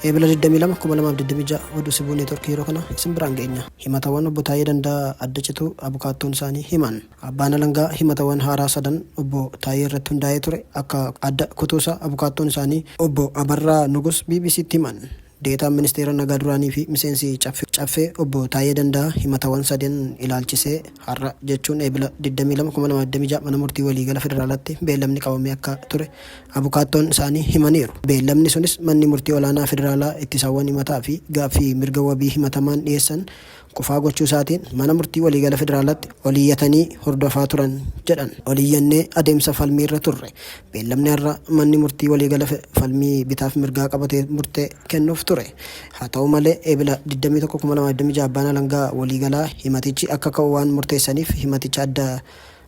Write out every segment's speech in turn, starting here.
Eebila 22, 2026 Oduu Sibuu Neetwork yeroo kana isin biraan geenya. Himatawwan Obbo Taayyee Danda'aa adda cituu abukaattoon isaanii himan. Abbaan Alangaa himatawwan haaraa sadan Obbo Taayyee irratti hundaa'ee ture akka adda kutuusaa abukaattoon isaanii Obbo Abarraa Nugus BBCtti himan. Deetaan Ministeera Nagaa duraanii fi miseensi Caffee Obbo Taayyee Danda'aa himatawwan sadan ilaalchisee har'a jechuun Eebila 22, 2026 Mana Murtii Waliigala Federaalaatti beellamni qabamee akka ture abukaattoon isaanii himaniiru. Beellamni sunis Manni Murtii Olaanaa Federaalaa ittisawwan himataa fi gaaffii mirga wabii himatamaan dhiyeessan kufaa gochuu isaatiin Mana Murtii Waliigala Federaalaatti oliyyatanii hordofaa turan jedhan. Oliyyannee adeemsa falmiirra turre. Beellamni har'a Manni Murtii Waliigala falmii bitaaf mirgaa qabatee murtee kennuuf ture. Haa ta'u malee Eebila 21, 2026 Abbaan Alangaa Waliigalaa himatichi akka ka'u waan murteessaniif himaticha adda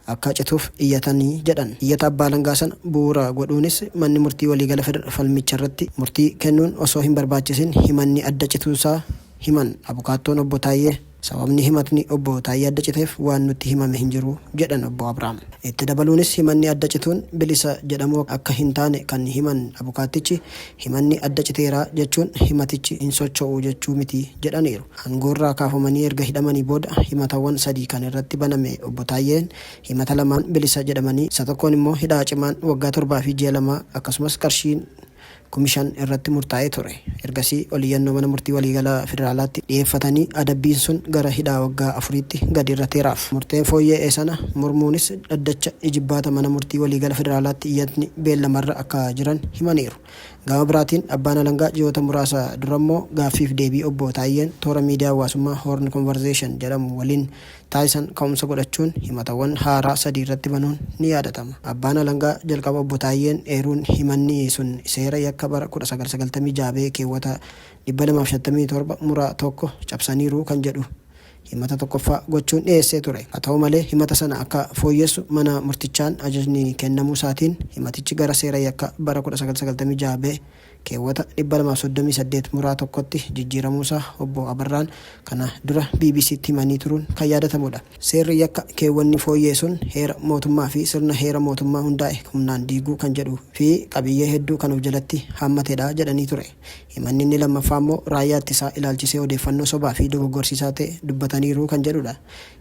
akka cituuf iyyatani jedhan. Iyyata abbaa alangaa sana bu'uura godhuunis manni murtii waliigala falmicharratti murtii kennuun osoo hin barbaachisin himanni adda cituusaa himan abukaattoon Obbo Taayyee. Sababni himatni Obbo Taayyee adda citeef waan nutti himame hin jiru jedhan Obbo Abrahaam. Itti dabaluunis himanni adda cituun bilisa jedhamuu akka hin taane kan himan abukaattichi, himanni adda citeera jechuun himatichi hin socho'u jechuu miti jedhaniiru. Aangoorraa kaafamanii erga hidhamanii booda himatawwan sadi kan irratti baname Obbo Taayyeen himata lamaan bilisa jedhamanii isa tokkoon immoo hidhaa cimaan waggaa torbaa fi ji'a lamaa akkasumas qarshiin 5,000 irratti murtaa'ee ture. Ergasii oliyyannoo Mana Murtii Waliigala Federaalaatti dhiyeeffatanii adabbiin sun gara hidhaa waggaa afuriitti gadi hir'ateeraaf. Murteen fooyya'e sana mormuunis dhaddacha ijibbaata Mana Murtii Waliigala Federaalaatti iyyatni beellamarra akka jiran himaniiru. Gama biraatiin Abbaan Alangaa ji'oota muraasa durammoo gaaffiif deebii Obbo Taayyeen toora miidiyaa hawaasummaa Horn Conversation jedhamu waliin taasisan ka'umsa godhachuun himatawwan haaraa sadi irratti banuun ni yaadatama. Abbaan Alangaa jalqaba Obbo Taayyeen eeruun himanni sun seera yakka bara 1996 ba'e keewwata 257 muraa 1 cabsaniiru kan jedhu himata tokkoffaa gochuun dhiyeessee ture. Haa ta'u malee himata sana akka fooyyessu mana murtichaan ajajni kennamuu isaatiin himatichi gara seera yakka bara 1996 ba'e keewwata 238 muraa 1tti jijjiiramuusaa Obbo Abarraan kana dura BBCtti himanii turuun kan yaadatamudha. Seerri yakka keewwanni fooyyee sun heera mootummaa fi sirna heera mootummaa hundaa'e humnaan diiguu kan jedhu fi qabiyyee hedduu kan of jalatti haammatedha jedhanii ture. Himanni inni lammaffaa immoo raayyaa ittisaa ilaalchisee odeeffannoo sobaa fi dogoggorsiisaa ta'e dubbataniiru kan jedhudha.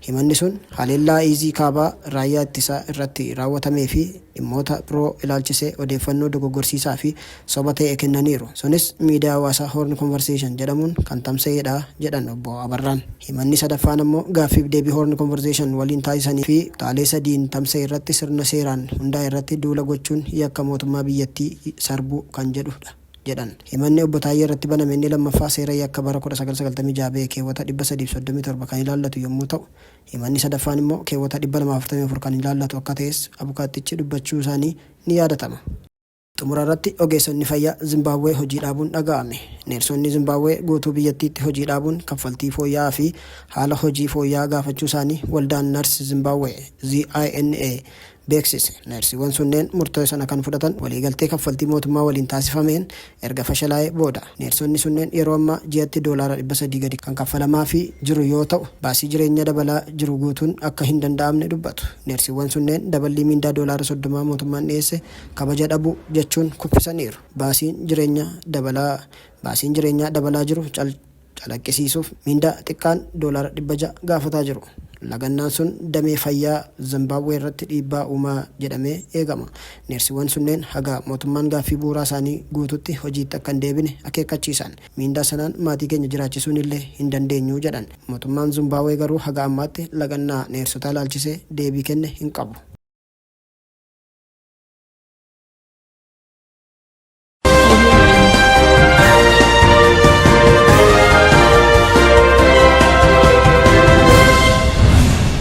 Himanni sun haleellaa Iizii Kaabaa raayyaa ittisaa irratti raawwatamee fi dhimmoota biroo ilaalchisee odeeffannoo dogoggorsiisaa fi soba ta'e kennaniiru. Sunis miidiyaa hawaasaa Horn Conversation jedhamuun kan tamsa'edha jedhan Obbo Abarraan. Himanni sadaffaan ammoo gaaffiif deebii Horn Conversation waliin taasisanii fi kutaalee sadiin tamsa'e irratti sirna seeraan hundaa'e irratti duula gochuun yakka mootummaa biyyattii sarbuu kan jedhudha. jedhan. Himanni Obbo Taayyee irratti baname inni lammaffaa seera yakka bara 1996 ba'e keewwata 337 kan ilaallatu yommuu ta'u, himanni sadaffaan immoo keewwata 244 kan ilaallatu akka ta'es abukaattichi dubbachuusaanii ni yaadatama. Xumura irratti ogeessonni fayyaa Zimbaabwee hojii dhaabuun dhaga'ame. Neersonni Zimbaabwee guutuu biyyattiitti hojii dhaabuun kaffaltii fooyya'aa fi haala hojii fooyya'aa gaafachuusaanii Waldaan Narsi Zimbaabwee, ZINA, beeksise. Neersiiwwan sunneen murtoo sana kan fudhatan waliigaltee kaffaltii mootummaa waliin taasifameen erga fashalaa'ee booda. Neersonni sunneen yeroo ammaa ji'atti doolaara 300 gadi kan kaffalamaafii jiru yoo ta'u, baasii jireenyaa dabalaa jiru guutuun akka hin danda'amne dubbatu. Neersiiwwan sunneen daballii miindaa doolaara soddomaa mootummaan dhiyeesse kabaja dhabuu jechuun kuffisaniiru. Baasiin jireenya dabalaa baasiin jireenyaa dabalaa jiru cal calaqqisiisuuf miindaa xiqqaan doolaara 600 gaafataa jiru. Lagannaan sun damee fayyaa Zimbaabwee irratti dhiibbaa uumaa jedhamee eegama. Neersiiwwan sunneen haga mootummaan gaaffii bu'uuraa isaanii guututti hojiitti akka hin deebine akeekkachiisan. Miindaa sanaan maatii keenya jiraachisuunillee hin dandeenyu jedhan. Mootummaan Zumbaawee garuu haga ammaatti lagannaa neersotaa ilaalchisee deebii kenne hin qabu.